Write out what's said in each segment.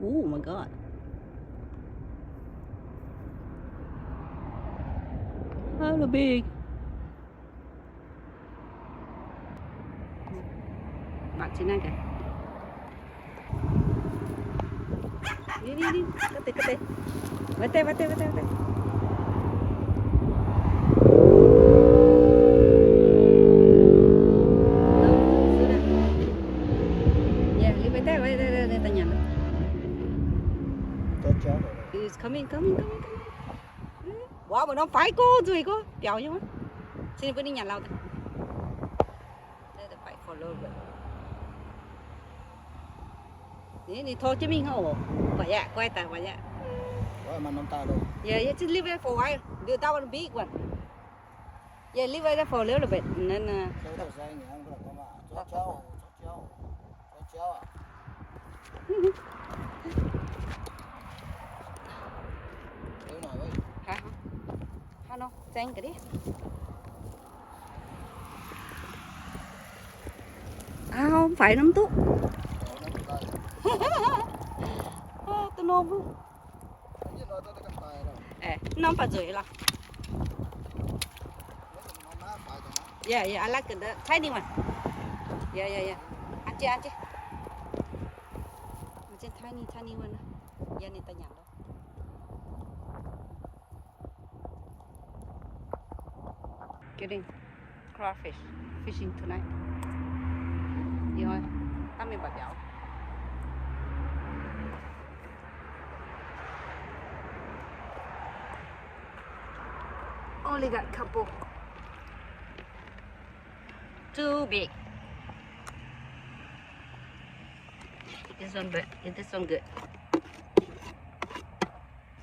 Oh my God. How big? Mangc jiex naaiv gaax. Đi, đi, đi. Cắt tay, cắt tay. Vào đây, vào đây, vào đây, vào đây. Yeah, đi vào đây, vào đây, vào đây, tao nhắn. He's coming, coming, coming, coming. Wow, mbuo norm faix go nzuih go, biaux nyei wuov. Cin bun ninh nyanc lauh daaih. Ninh, ninh tov jienv mingh oc. Mbuo yaac guai daaih, mbuo yaac. Yeah, yeah, just leave it for a while. That one big one. Yeah, leave it for a little bit. And then, uh, hả? Hả, nó tránh cái đi. Aa, mv faix norm duqv. Aa, duqv norm. Aa, norm baac nzueic lorqc. Yeah, yeah, I like the tiny one. Yeah, yeah, yeah. Ăn jienv, ăn jienv. Ăn jienv tiny, tiny one. Yeah, ninh daaih nyanc lorqc. Getting crawfish, fishing tonight. Ih hnoi, taux mingh baac biaux. Only got couple. Too big. This one, but this one good.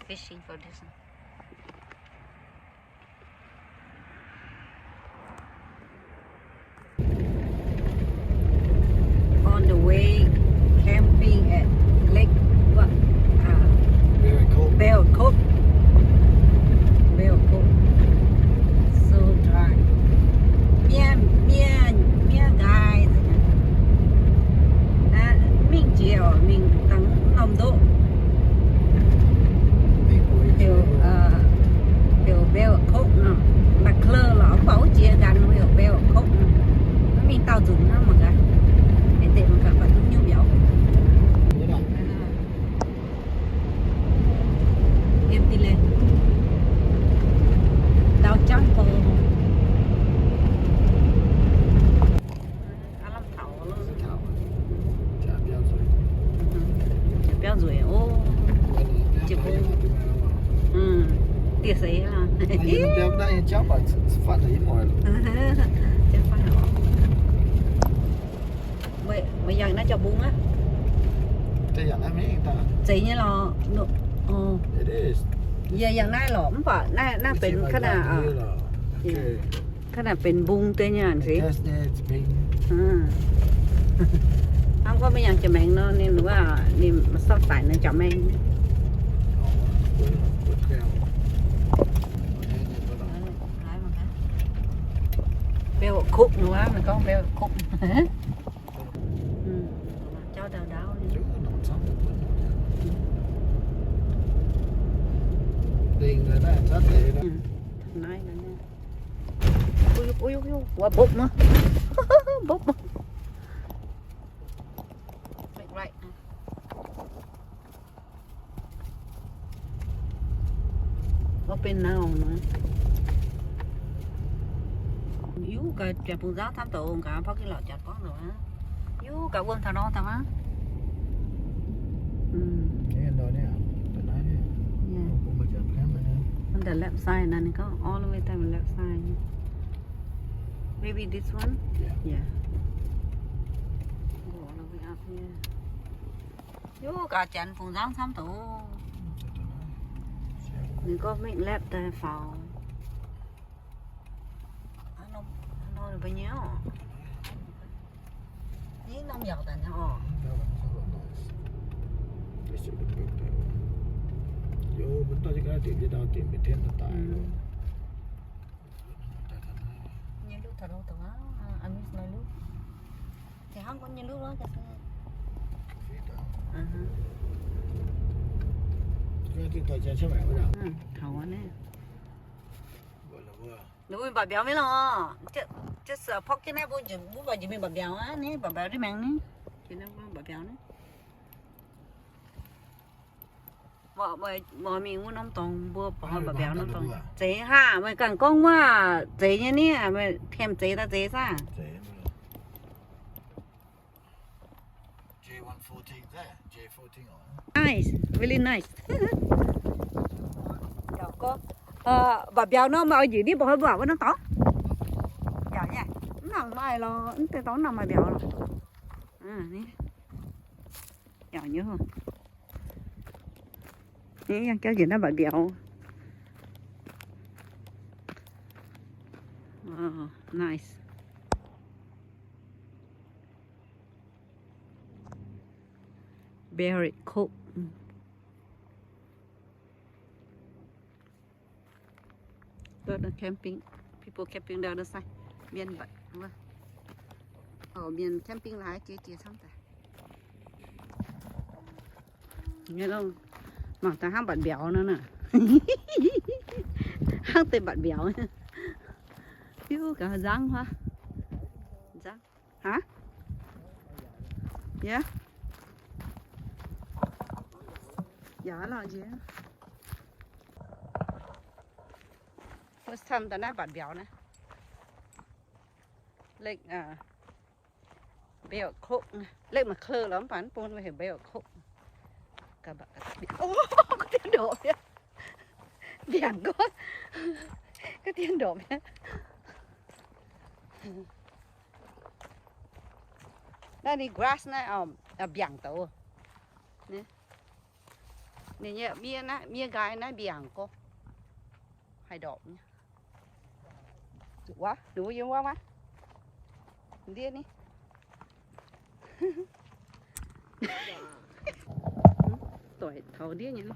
Fishing for this one. On the way, camping at Lake, what? Uh, Bear Cove. Bear Cove. Bear Cove. So dry. Miev, miev, miev nqaai. Aa, mingh jiex oc, mingh dangh norm ndoqv. Heuc, heuc Bear Cove nor. Maaih klou lorqc, mv baac wuov jiex ganh heuc Bear Cove nor. Mv mingh daauh nzunc hnangv mangc gaax. Haaix deix mangc gaax baac duqv nyungc mbiauz. Empty land. Đảo Trắng Bom. Aa, lamh taux. Biauv nzueic, o. Dieh seix lorqc. Meih yangh naaiv jauv mbungv aqv. Zeiz nyei lorqc. Yie yangh naaiv lorqc, mv baac naaiv, naaiv benx kanaah, kanaah benx mbungv deix nyei aqv se. Hnangv gorngv meih yangh jiex maengx nor, ninh wuov, ninh sortv daic nor jaax maengx. Beu kukv nor wuov, meih gorngv beu kukv. Jauv ndau ndau. Naaiv, naaiv. Uiv, uiv, uiv, uiv. Wuov, mbopv maiv. Mbopv maiv. Make right. Open now nor. Yie gaax janx bungx nzangv camv doc, gaax parking lot janx gorngv doc aqv. Yie gaax wuom taux nor daaih aqv. On the left side naaiv, ninh gorngv all the way down the left side. Maybe this one? Yeah. Go all the way up here. Yie gaax janx bungx nzangv camv doc. Ninh gorngv make left daaih faaux. Hnangv nor, hnangv nor ninh mbuo nyei oc. Yie norm yaac daaih nyei oc. Nyei luv taux nor dongh aqv, I miss my luv. Deix hnangv gunv nyei luv wuov ga'sie. Ninh mbuo mbatc mbiauz maiv lorqc. Jienv se porv jienv naaiv mbuo njiec, mbuo mbatc njiec mingh mbatc mbiauz aqv, ninh mbatc mbiauz ndiev maengx ni. Mbatc mbiauz ni. Mbuo mingh wuov norm dorngx mbuo mbatc mbiauz norm dorngx. Zeiz haah, meih ganh gorngv wuov zeiz nyei ni, meih tiemx zeiz daaih zeiz saah? Nice, really nice. Mbatc mbiauz nor meih oix njiec ndiev mbuo hnoi mbuo wuov norm dorngx. Mv nangc maaih lorqc, mv deix dorngx mv nangc maaih mbiauz lorqc. Yangh jauv njiec naaiv mbatc mbiauz. Wow, nice. Berry Cove. Camping, people camping down the side. Mienh mbatc, mienh camping laaix jiex jiex camv daaih. Mangc daaih hnangv mbatc mbiauz nor naaiv. Hnangv deix mbatc mbiauz. Hiuv gaax nzangv huaav. Nzangv. Aa? Yaac, yaac lorqc njiec. First time daaih naaiv mbatc mbiauz naaiv. Lake, uh, Bear Cove, Lake McClure lorqc, mv baac mv bun heuc Bear Cove. Ga'mbaac ga'mbaac, o, ga'diev ndorpc mi'aqv. Mbiaangc gorngv, ga'diev ndorpc mi'aqv. Naaiv ninh grass naaiv, mbiaangc douz. Ninh nyei miev naaiv, miev nqaai naaiv mbiaangc gorngv haih ndorpc nyei. Wuov, ninh mbuo yiem wuov maah. Ndiev ni. Doic taux ndiev nyei.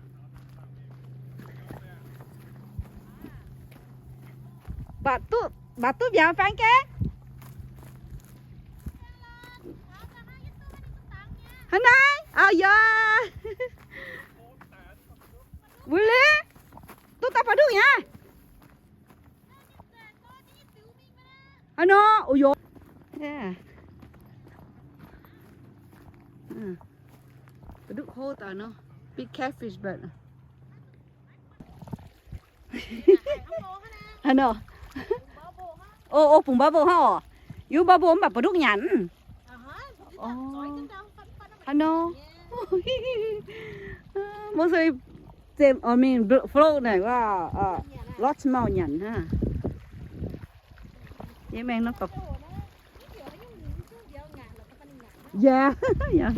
Mbatc duqv, mbatc duqv mbiauz fai gengh? Hnangv naaiv? Auv, yaac. Wuov liuz, duqv daaih baac duqv nyei. Haaix nor? O, yaac. Baac duqv cold daaih nor. Big catfish, but Haaix nor? O, o, bungx bubble hnangv oc. Yie bubble mv baac baac duqv nyanc. Haaix nor? Mostly, I mean, float naaic, largemouth nyanc hnangv. Yie mengh nor dorh. Yeah, yeah.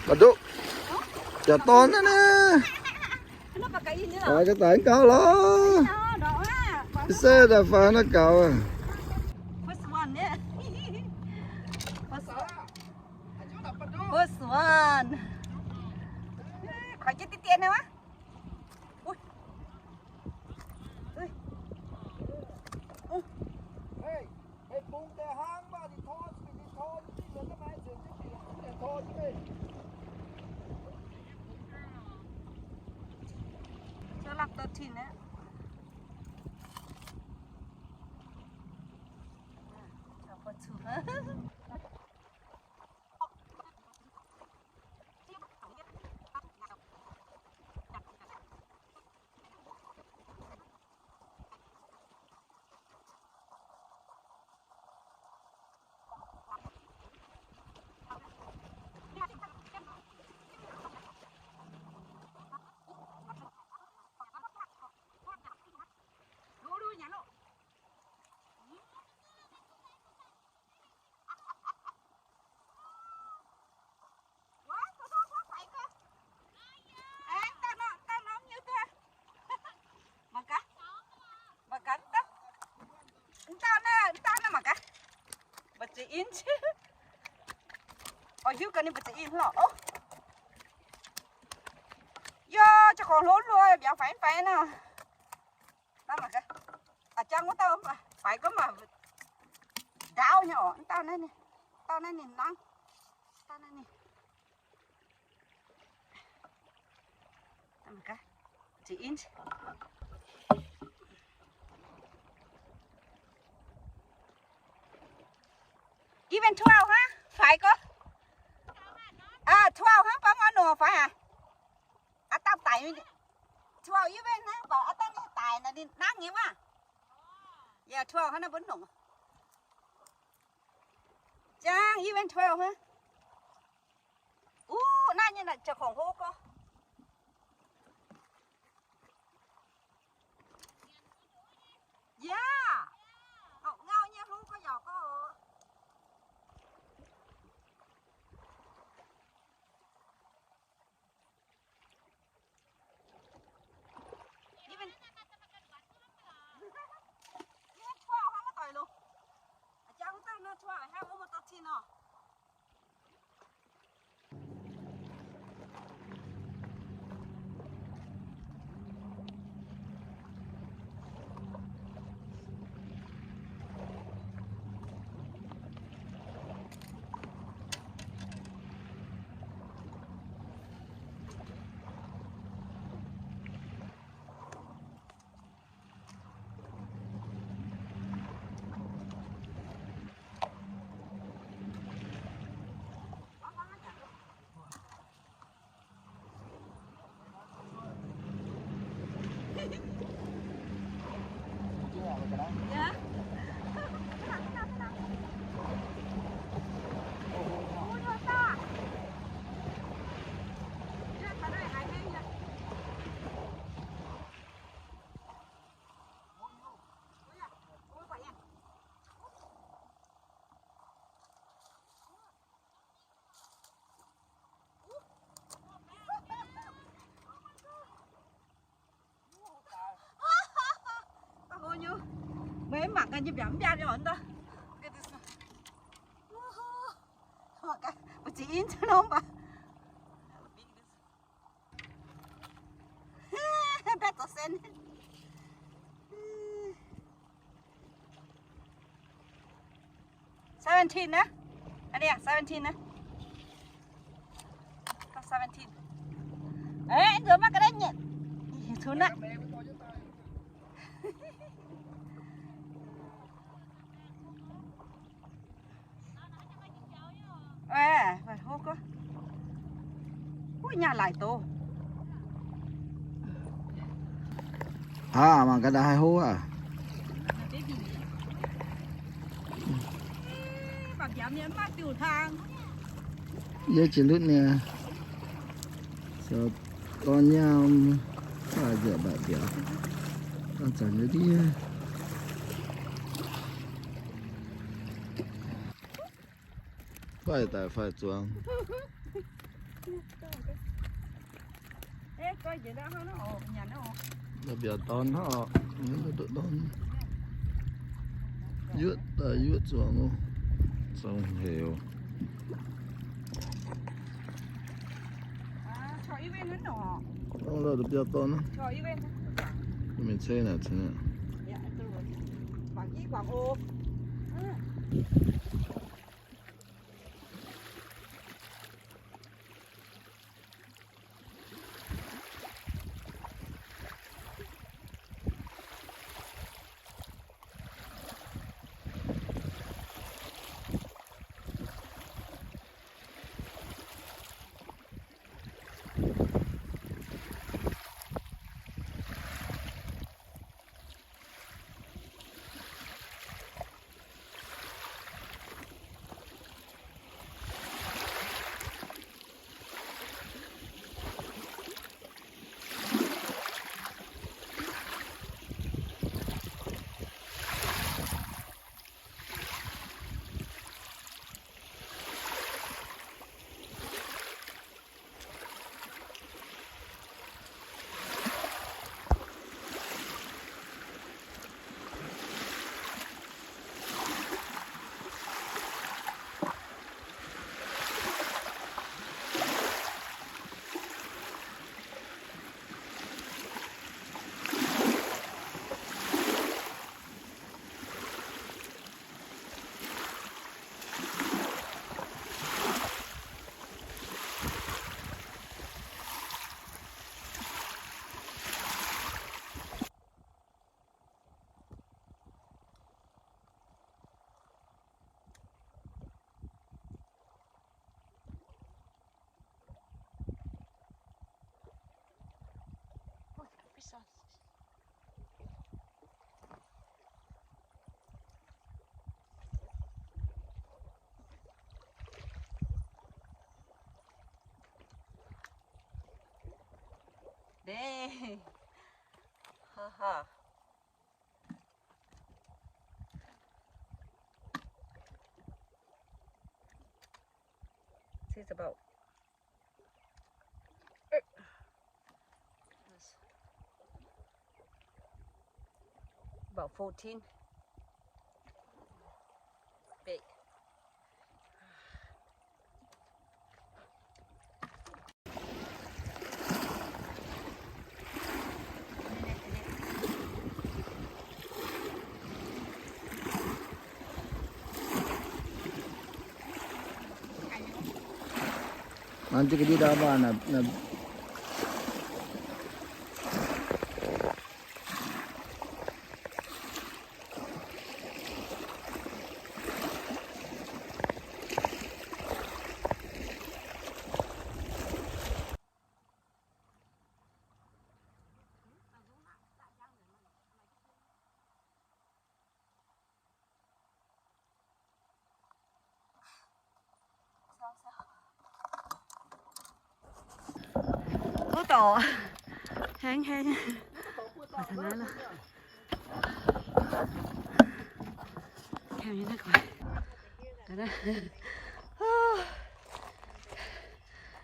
Mv duqv. Jaax dorn naaiv naaiv. Faix ga'daic gauh lorz. Ih se daaih faix naaiv gaux aqv. First one. Faix jienv diqv dien naaiv. Ui. Cuotv lamh dou tin aqv. Mangc gaax, mangc gaax, mv dauh naaiv, mv dauh naaiv mangc gaax. Mbu'ziex inch. Oix hiuv gaax ninh mbu'ziex inch lorqc. Ov, yie, ziangh hoc hlo luoqc, mbiauz faix faix nor. Naaiv mangc gaax, a'jang wuov dauh faix gorngv maaih ndaauv nyei oc. Mv dauh naaiv ninh, dauh naaiv ninh nangv, dauh naaiv ninh. Even twelve hnangv, faix gorngv. Aa, twelve hnangv, baav ngor nongc faix aqv. Aa, dangh daic, twelve even hnangv, baac aa, dangh ninh daic naaic ninh nangv nyei waac. Yaac twelve hnangv naaiv mbuo nongc. Jang even twelve hnangv. Uv, naaiv nyei naaic ziouc kungx hlo gorx. Yaac, ngau nyei hlo gorx yaac gorx oc. Even, even twelve hnangv maiv doic loh. A'jang wuov dauh nor twelve hnangv, wuov maiv thirteen nor. Meih mangc gaax, nyei mbiaauc mv biaa nyei oc. Mbu'ziex inch nor mv baac. Mbaeqv zoux sen. Seventeen naaiv. Aa, seventeen naaiv. Seventeen. Eix, nzuonx maiv ga'naaiv nyei. Cunx aqv. Wuov nyaah laaic doz. Aa, mangc gaax, naaiv haih hlo aqv. Yie jiex lutv niaa. Dorn nyaam, faix nziaauc mbaatc mbiauz, zanc nyei ndiev. Faix daic faix zuangx. Mbiauz dorn hnangv oc. Mv duqv dorn. Yuoqv daaih yuoqv zuangx oc. Zuangx heix oc. Dongh loh, mbiauz dorn. Mingh ceng naaic ceng. ปากกี้ ปากโอ อืม อืม Dang. Ha ha. It's about, about fourteen. Big. Nanti ke dia dah apa, nak, nak. Ov, dorc heng heng.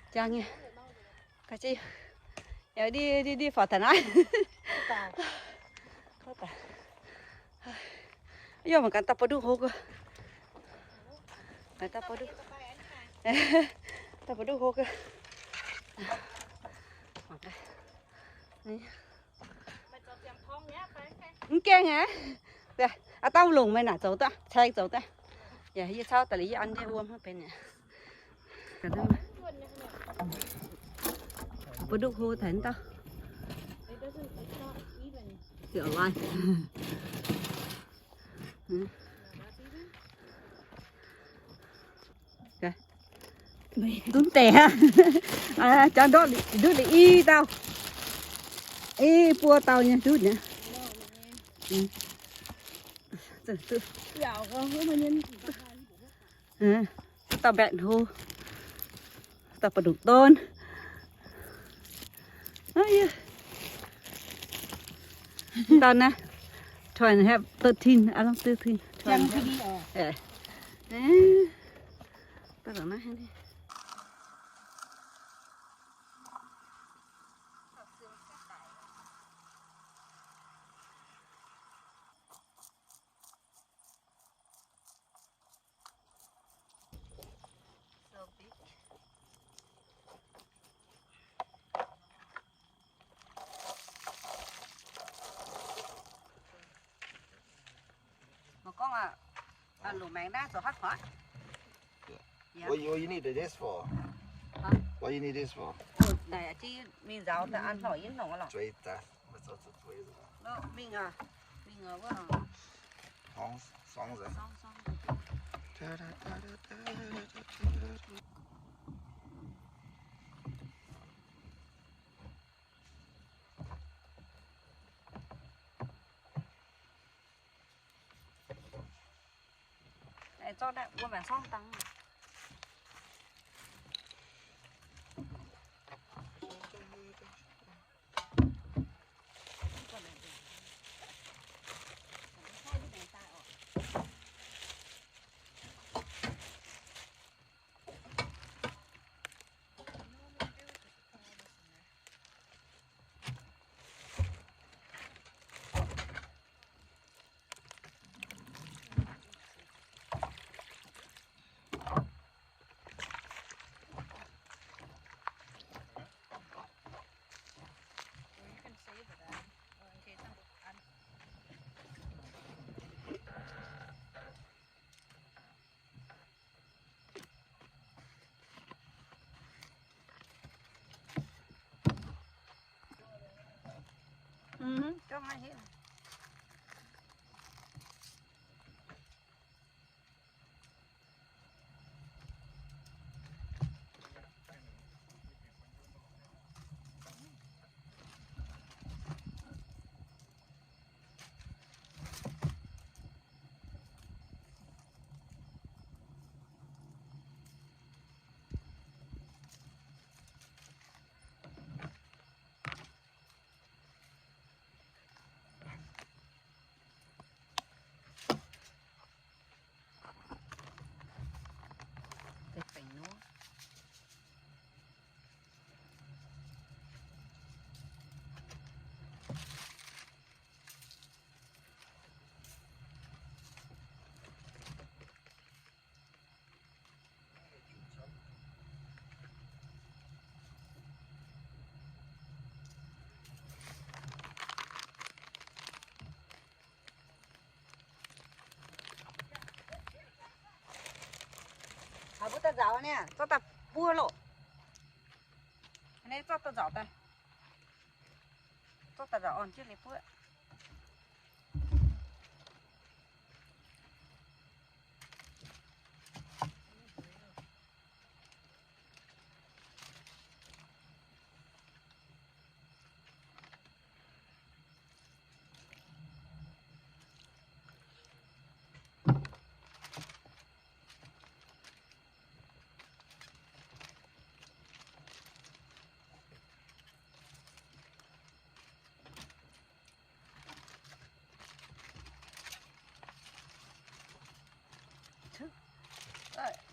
Jang nyei. Ga'zinh. Yaac ndie, ndie, ndie faaux daaih naaiv. Yaac mangc gaax daaih ba'nduqv hlo gau. Daaih ba'nduqv, daaih ba'nduqv hlo gau. Mv gaengh aqv. Aa, dauh longc meih naaic zoux daaih, caeng zoux daaih. Yaac yie cauv daaih liuz yie an nyei wuom hnangv benx aqv. Ba'nduqv hlo taux dauh. Ziouc lai. Ndutv deix aqv. Jangx ndortv ndutv liuz i dauh. I buo dauh nyei ndutv nyei. Dauh mbaeqc hlo. Dauh ba'nduqc don. Dauh naaiv, twelve and a half, thirteen, I don't, thirteen, twelve and a half. Dauh naaiv. Mv gorngv aqv, longc maengx naaiv zoux haaix kuonx? What you, what you need this for? Huh? What you need this for? Naaic jienv mingh nzaaux daaih an hlorc yie nongc lorqc. Zueiz daaih, mingh aqv, mingh aqv, wuov. Sorng, sorng nzengc. Daaih nzaaux niaa, zorqv daaih buov loh. Zorqv daaih nzaaux daaih. Zorqv daaih nzaaux orn jienv liuz buov.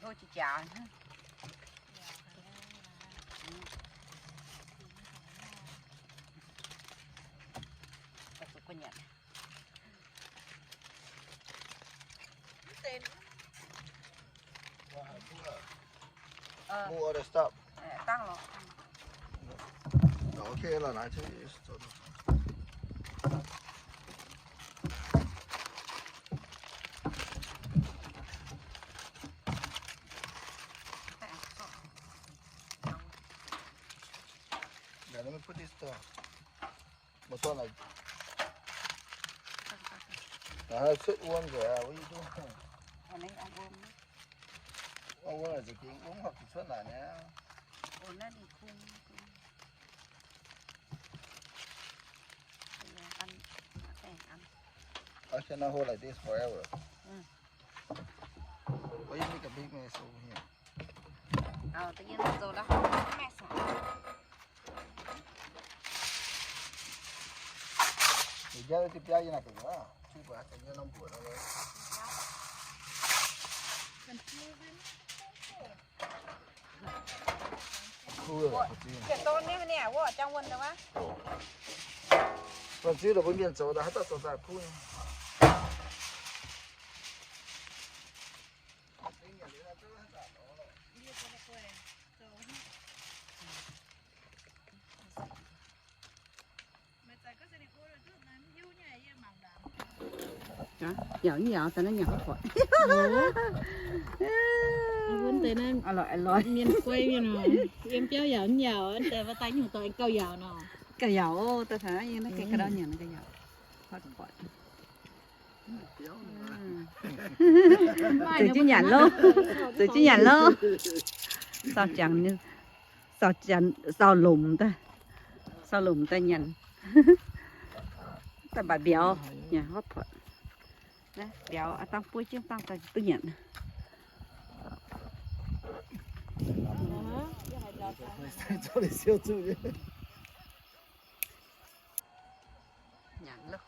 Hlo jiex jaax. Move all the stuff. Dangh lorqc. Okay, la'naaiv Yeah, let me put this down. Mv baac naaiv cuotv wuom nzengc aqv, what you do? Wuom nzengc gengh wuom horpc zuqc cuotv naaic niaa. I cannot hold like this forever. Why you make a big mess over here? Kuv, kuv ziu, kuv ziu dongh mbuo mienh zoux daaih haaix dauh zoux daaih kuv nyei. Yaac mv yaac daaih naaiv nyanc hoc. Mienh guai mienh nor, yiem biauv yaac mv yaac, daaih mv daaih nyungc dorh gauh yaac nor. Gauh yaac, daaih taux naaiv yie naaiv gengh ga'ndau nyanc gauh yaac. Zueiz jienv nyanc loh. Zueiz jienv nyanc loh. Sauh jangx, sauh lomc daaih. Sauh lomc daaih nyanc. Daaih mbatc mbiauz, nyanc hotpot. Mbiauz dangh buov jienv dangh daaih duqv nyanc. Nyanc loh.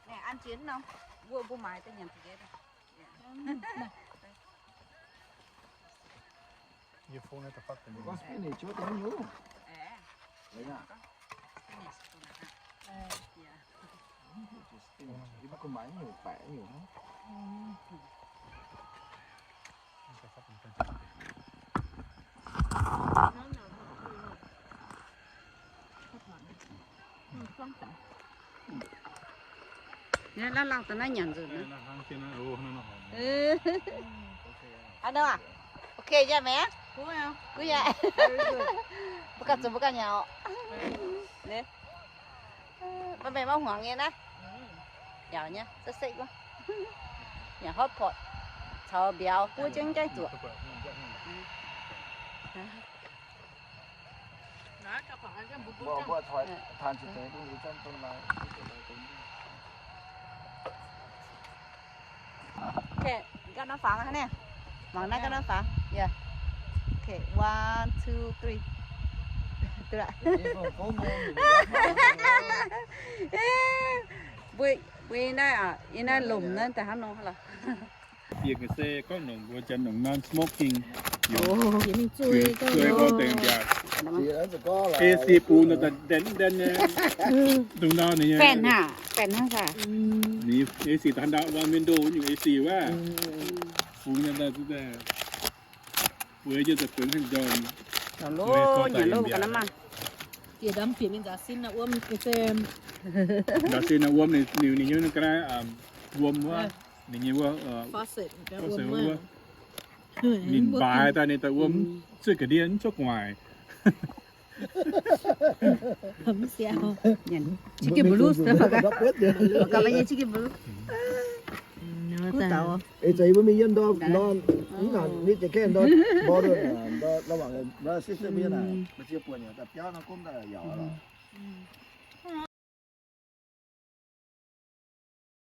Neh, an jiex nor, mbuo, mbuo maaiz daaih nyanc together. Your phone at the fucking room. Got spinach, what do you? Spinach. Yie mbuo maaih nyungc baeqc nyungc hnangv. Naaiv lauh lauh daaih naaiv nyanc nzunc. Aa, nor aac? Okay, yaac meih aqv? Guv yaac. Mbuo ganh zuqc mbuo ganh nyanc oc. Maiv meih maiv hmuangx nyei naaiv. Yaac nyei, se sekv wuov. Yaac hotpot caux mbiauz buov jienv jaiv zuoqc. Okay, ganh nor fangx hnangv naaiv. Mangc naaiv ganh nor fangx. Yeah. Okay, one, two, three. Mbuo, mbuo yie naaiv aac, yie naaiv lomc naaiv daaih hnangv nor lorqc. Bieqc ga'sie gorngv nongc mbuo janx nongc non-smoking. Zueih gorn dengh mbiaauc. Ei si bung nor daaih ndanv ndanv nyei. Dongh nor ninh nyei. Faen hnangv, faen hnangv saah? Ninh ei si daaih ndau wuom mienh ndoh nyungc ei si wuov. Bung nor daaih zuqc daaih bueix jienv daaih bueix hnangv njormh. Nyanc lov ga'naaiv maah. Jiex ndamv bieqc mingh nzaaux sin naaiv wuom. Nzaaux sin naaiv wuom ninh, ninh, ninh hiuv naaiv ga'naaiv wuom wuov. Ninh nyei wuov, wuov. Ninh mbaix daaih ninh daaih wuom, zuqc ga'ndiev mv zuqv gu'nguaaic. Chicken Blue, chicken blue. Ih zanc yie mbuo mingh yiem ndor, ndor, mv nor nitv jiex kaeqv ndor, mborqv ndor, ndor, ndor, ndor, siv siv mbuo yiem naaic, mbuo ziex buonc yaac daaih biauv nor gomv daaih yaac lorqc.